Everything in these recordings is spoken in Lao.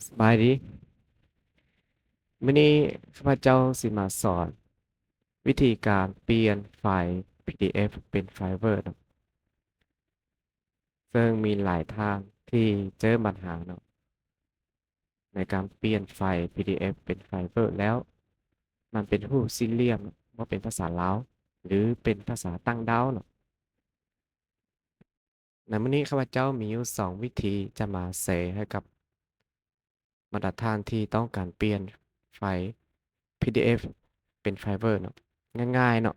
ສະບາຍດີ. ມື້ນີ້ຂ້າພະເຈົ້າຊິມາສອນວິທີການປ່ຽນໄຟລ໌ PDF ເປັນໄຟລ໌ Word ເນາະ. ເຊິ່ງມີຫຼາຍທ່ານທີ່ເຈີບັນຫາເນາະ ໃນການປ່ຽນໄຟລ໌ PDF ເປັນໄຟລ໌ Word ແລ້ວ ມັນເປັນຮູບສີ່ຫຼ່ຽມ ບໍ່ເປັນພາສາລາວ ຫຼື ເປັນພາສາຕ່າງດ້າວເນາະ. ໃນມື້ນີ້ຂ້າພະເຈົ້າມີຢູ່ສອງວິທີຈະມາແຊໃຫ້ກັບບັນດາທ່ານທີ່ຕ້ອງການປ່ຽນໄຟລ໌ PDF ເປັນໄຟລ໌ Word ເນາະ ງ່າຍໆເນາະ.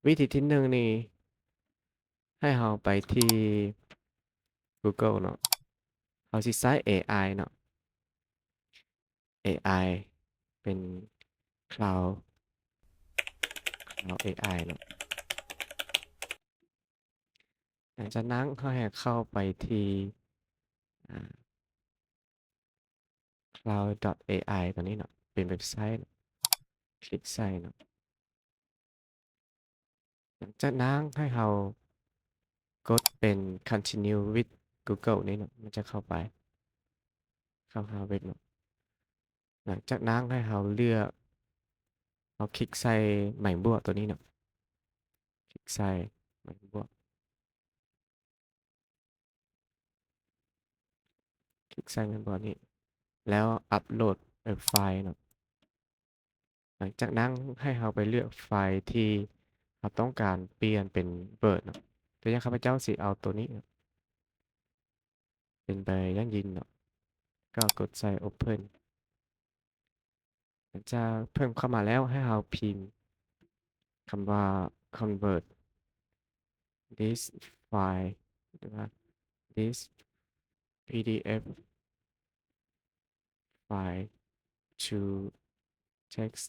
ວິທີທີໜຶ່ງນີ້ ໃຫ້ເຮົາໄປທີ່ Google ເນາະ, ເຮົາຊິໃຊ້ ເອໄອ ເນາະ. ເອໄອ ເປັນ Claude Claude ເອໄອ ເນາະ. ຫຼັງຈາກນັ້ນເຮົາໃຫ້ເຂົ້າໄປທີ່ ອ່າ Claude ດອດ ເອໄອ ຕົວນີ້ເນາະ ເປັນເວັບໄຊເນາະ, ຄລິກໃສ່ເນາະ. ຫຼັງຈາກນັ້ນໃຫ້ເຮົາກົດເປັນ Continue with Google ນີ້ເນາະ, ມັນຈະເຂົ້າໄປ ເຂົ້າຫາເວັບເນາະ. ຫຼັງຈາກນັ້ນໃຫ້ເຮົາເລືອກ ເຮົາຄລິກໃສ່ໄມ້ບວກຕົວນີ້ເນາະ, ຄລິກໃສ່ໄມ້ບວກ. ຄລິກໃສ່ແມ່ນບໍ່ນີ້ ແລ້ວອັບໂຫຼດເປັນໄຟລ໌ເນາະ. ຫຼັງຈາກນັ້ນໃຫ້ເຮົາໄປເລືອກໄຟລ໌ທີ່ເຮົາຕ້ອງການປ່ຽນເປັນ Word ເນາະ. ຕົວຢ່າງຂ້າພະເຈົ້າຊິເອົາຕົວນີ້ເນາະ ເປັນໄປຢ່າງຍິ່ງເນາະ, ກໍກົດໃສ່ Open. ຈະເພີ່ມເຂົ້າມາແລ້ວ ໃຫ້ເຮົາພິມຄຳວ່າ Convert this file ຫຼືວ່າ this PDF file to text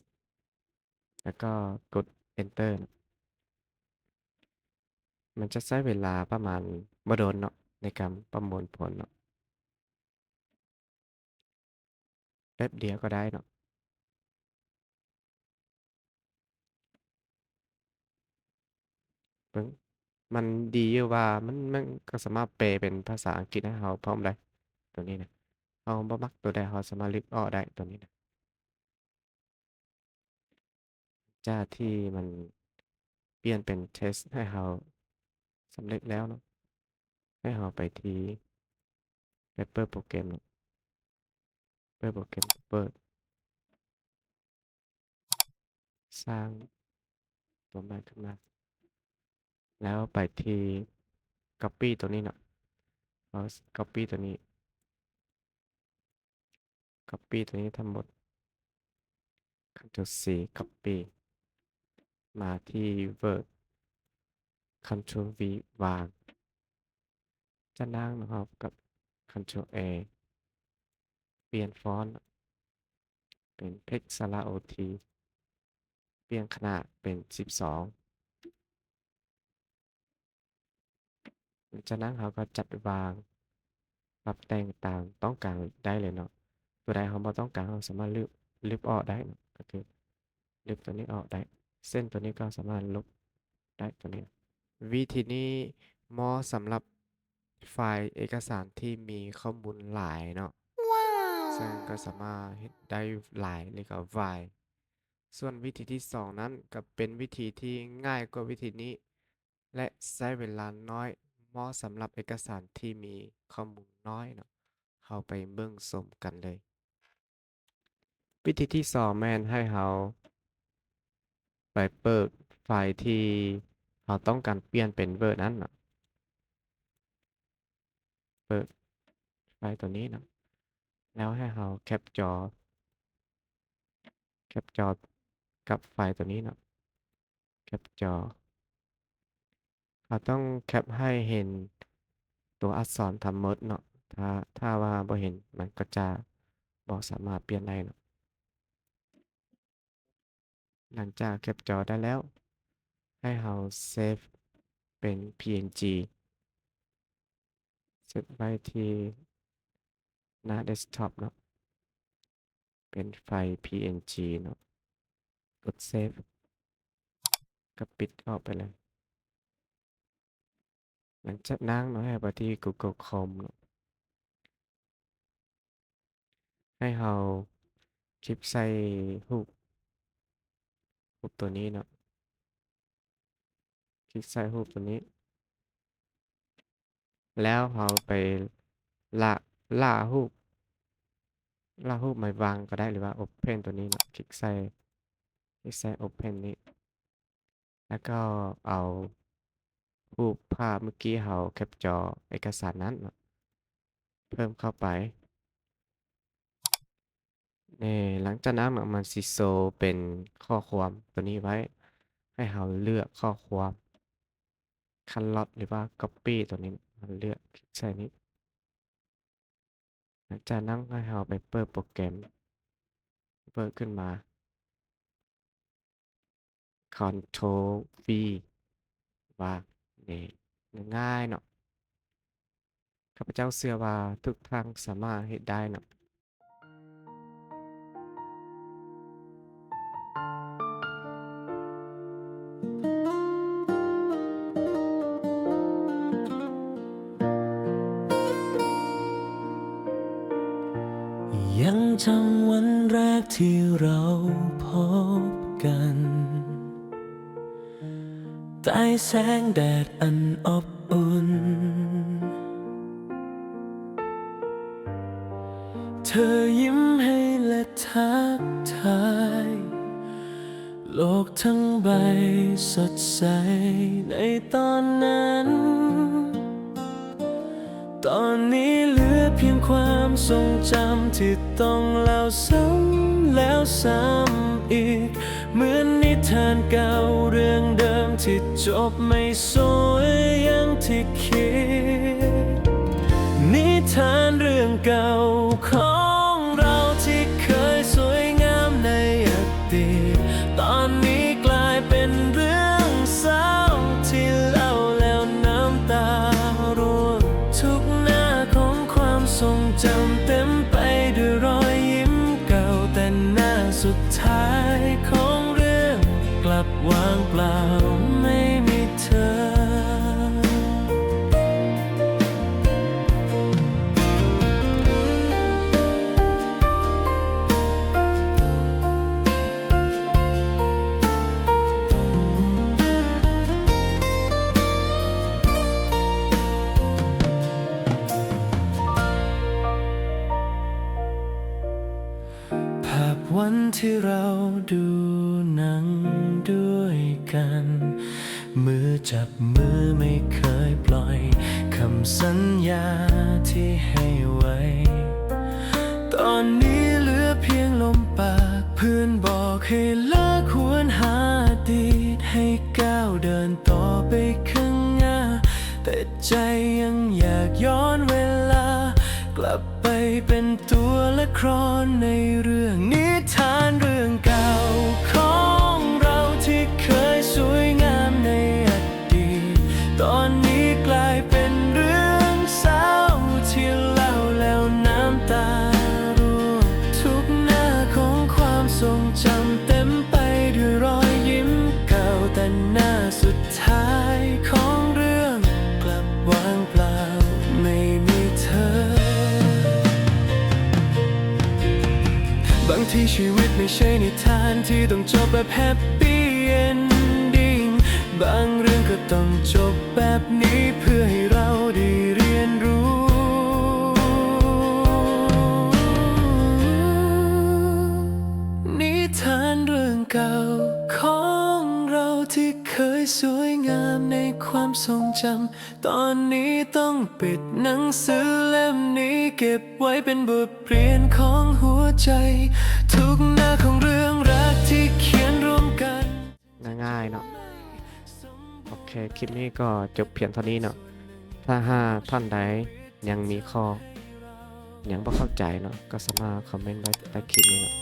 ແລ້ວກໍກົດ Enter ເນາະ. ມັນຈະໃຊ້ເວລາປະມານບໍ່ດົນເນາະ ໃນການປະມວນຜົນເນາະ. ແປັບດຽວກໍໄດ້ເນາະ. ເບິ່ງ ມັນດີຢູ່ວ່າມັນ ມັນກໍສາມາດແປເປັນພາສາອັງກິດໃຫ້ເຮົາພ້ອມໄດ້ ຕົວນີ້ນະ. ເຮົາບໍ່ມັກຕົວໃດ ເຮົາສາມາດລຶບອອກໄດ້ ຕົວນີ້ນະ. ຈາກທີ່ມັນປ່ຽນເປັນ text ໃຫ້ເຮົາສຳເລັດແລ້ວເນາະ, ໃຫ້ເຮົາໄປທີ່ Paper Program ເນາະ, Paper Program ເປີດ ສ້າງຕົວໃໝ່ຂຶ້ນມາ ແລ້ວໄປທີ່ Copy ຕົວນີ້ເນາະ, ເຮົາ Copy ຕົວນີ້ Copy ຕົວນີ້ທັງໝົດ Ctrl C Copy ມາທີ່ Word Ctrl V ວາງ. ຈາກນັ້ນເຮົາກັບ Ctrl A ປ່ຽນຟອນເປັນ Text ສະຫຼະ O T ປ່ຽນຂະໜາດເປັນສິບສອງ. ຈາກນັ້ນເຮົາກໍຈັດວາງ ປັບແຕ່ງຕາມຕ້ອງການໄດ້ເລີຍເນາະ. ຕົວໃດເຮົາບໍ່ຕ້ອງການ ເຮົາສາມາດລຶບ ລຶບອອກໄດ້ເນາະ, ກໍຄືລຶບຕົວນີ້ອອກໄດ້. ເສັ້ນຕົວນີ້ກໍສາມາດລົບໄດ້ຕົວນີ້. ວິທີນີ້ເໝາະສຳລັບໄຟລ໌ເອກະສານທີ່ມີຂໍ້ມູນຫຼາຍເນາະ, ເຊິ່ງກໍສາມາດເຮັດໄດ້ຫຼາຍ ຫຼື ກໍໄວ. ສ່ວນວິທີທີສອງນັ້ນ ກໍເປັນວິທີທີ່ງ່າຍກວ່າວິທີນີ້ ແລະ ໃຊ້ເວລານ້ອຍ, ເໝາະສຳລັບເອກະສານທີ່ມີຂໍ້ມູນນ້ອຍເນາະ. ເຮົາໄປເບິ່ງຊົມກັນເລີຍ. ວິທີທີສອງແມ່ນໃຫ້ເຮົາໄປເປີດໄຟລ໌ທີ່ເຮົາຕ້ອງການປ່ຽນເປັນ Word ນັ້ນເນາະ. ເປີດໄຟລ໌ຕົວນີ້ເນາະ, ແລ້ວໃຫ້ເຮົາແຄັບຈໍ ແຄັບຈໍກັບໄຟລ໌ຕົວນີ້ເນາະ. ແຄັບຈໍ ເຮົາຕ້ອງແຄັບໃຫ້ເຫັນຕົວອັກສອນທັງໝົດເນາະ. ຖ້າ ຖ້າວ່າບໍ່ເຫັນ ມັນກໍຈະບໍ່ສາມາດປ່ຽນໄດ້ເນາະ. ຫຼັງຈາກແຄັບຈໍໄດ້ແລ້ວ ໃຫ້ເຮົາເຊບເປັນ PNG ເຊບໄວ້ທີ່ໜ້າ desktop ເນາະ, ເປັນໄຟລ໌ PNG ເນາະ. ກົດເຊບ ກໍປິດອອກໄປເລີຍ. ຫຼັງຈາກນັ້ນເນາະ ໃຫ້ໄປທີ່ Google Chrome ເນາະ. ຫ້ເຮົາຄລິກໃສ່ຮູບ ຮູບໂຕນີ້ເນາະ ຄລິກໃສ່ຮູບໂຕນີ້ ແລ້ວເຮົາໄປລາກ ລາກຮູບ ລາກຮູບມາວາງກໍໄດ້ ຫຼືວ່າ Open ໂຕນີ້ເນາະ ຄລິກໃສ່ ຄລິກໃສ່ Open ນີ້ ແລ້ວກໍເອົາຮູບພາບເມື່ອກີ້ເຮົາແຄັບຈໍເອກະສານນັ້ນເນາະ ເພີ່ມເຂົ້າໄປ. ນີ້ ຫຼັງຈາກນັ້ນມັນຊິໂຊເປັນຂໍ້ຄວາມໂຕນີ້ໄວ້ ໃຫ້ເຮົາເລືອກຂໍ້ຄວາມ Color ຫຼືວ່າ Copy ໂຕນີ້ ເຮົາເລືອກຄລິກໃສ່ນີ້. ຫຼັງຈາກນັ້ນໃຫ້ເຮົາໄປເປີດໂປຣແກຣມ ເປີດຂຶ້ນມາ Ctrl V ວາງ ນີ້ ງ່າຍໆເນາະ. ຂ້າພະເຈົ້າເຊື່ອວ່າທຸກທ່ານສາມາດເຮັດໄດ້ເນາະ. ຍັງຈຳວັນແລກທີ່ເຮົາພົບກັນ ໃຕ້ແສງແດດອັນອົບອຸ່ນ ເທີຍິ້ມໃຫ້ແລະທັກທາຍ ໂລກທັງໃບສົດໃສໃນຕອນນັ້ນ ຕອນນີ້ເຫຼືອພຽງຄວາມຊົງຈຳທີ່ຕ້ອງເລົ່າຊ້ຳແລ້ວຊ້ຳອີກ ເໝືອນນິທານເກົ່າເລື່ອງເດີມທີ່ຈົບໄມ່ສວຍຢ່າງທີ່ຄິດ ນິທານເລື່ອງເກົ່າຂອງເຮົາທີ່ເຄີຍສວຍງາມໃນອະດີດ ຕອນນີ້ກາຍເປັນເລື່ອງເສົ້າທີ່ເລົ່າແລ້ວນ້ຳຕາຮ່ວງ ທຸກໜ້າຂອງຄວາມຊົງຈຳເຕັມໄປດ້ວຍຮອຍຍິ້ມເກົ່າ ແຕ່ໜ້າສຸດທ້າຍຂອງເລື່ອງກັບວ່າງເປົ່າ ໄມ່ມີເທີ. ພາບວັນທີ່ເຮົາດູໜັງດ້ວຍກັນ ມືຈັບມືໄມ່ເຄີຍປ່ອຍ ຄຳສັນຍາທີ່ໃຫ້ໄວ້ ຕອນນີ້ເຫຼືອພຽງລົມປາກ ເພື່ອນບອກໃຫ້ເລີກຫວນຫາອະດີດ ໃຫ້ກ້າວເດີນຕໍ່ໄປຂ້າງໜ້າ ແຕ່ໃຈຍັງຢາກຍ້ອນເວລາ ກັບໄປເປັນຕົວລະຄອນໃນເລື່ອງ ນິທານເລື່ອງເກົ່າຂອງເຮົາທີ່ເຄີຍສວຍງາມໃນອະດີດ ຕອນນີ້ກາຍເປັນເລື່ອງເສົ້າທີ່ເລົ່າແລ້ວນ້ຳຕາຮ່ວງ ທຸກໜ້າຂອງຄວາມຊົງຈຳເຕັມໄປດ້ວຍຮອຍຍິ້ມເກົ່າ ແຕ່ໜ້າສຸດ ທ້າຍຂອງເລື່ອງກັບວ່າງເປົ່າ ໄມ່ມີເທີ. ບາງທີຊີວິດໄມ່ໃຊ່ນິທານທີ່ຕ້ອງຈົບແບບ Happy Ending ບາງເລື່ອງກໍຕ້ອງຈົບແບບນີ້ ເພື່ອໃຫ້ເຮົາໄດ້ຮຽນຮູ້. ນິທານເລື່ອງເກົ່າຂອງເຮົາທີ່ ເຄີຍສວຍງາມໃນຄວາມຊົງຈຳ ຕອນນີ້ຕ້ອງປິດໜັງສືເຫຼັ້ມນີ້ ເກັບໄວ້ເປັນບົດຮຽນຂອງຫົວໃຈ ທຸກໜ້າຂອງເລື່ອງຮັກທີ່ຂຽນຮ່ວມກັນ. ງ່າຍໆເນາະ. ໂອເຄ ຄລິບນີ້ກໍຈົບພຽງເທົ່ານີ້ເນາະ. ຖ້າຫາກທ່ານໃດຍັງມີຂໍ້ຫຍັງບໍ່ເຂົ້າໃຈເນາະ ກໍສາມາດຄອມເມັນໄວ້ໃຕ້ຄລິບນີ້ເນາະ.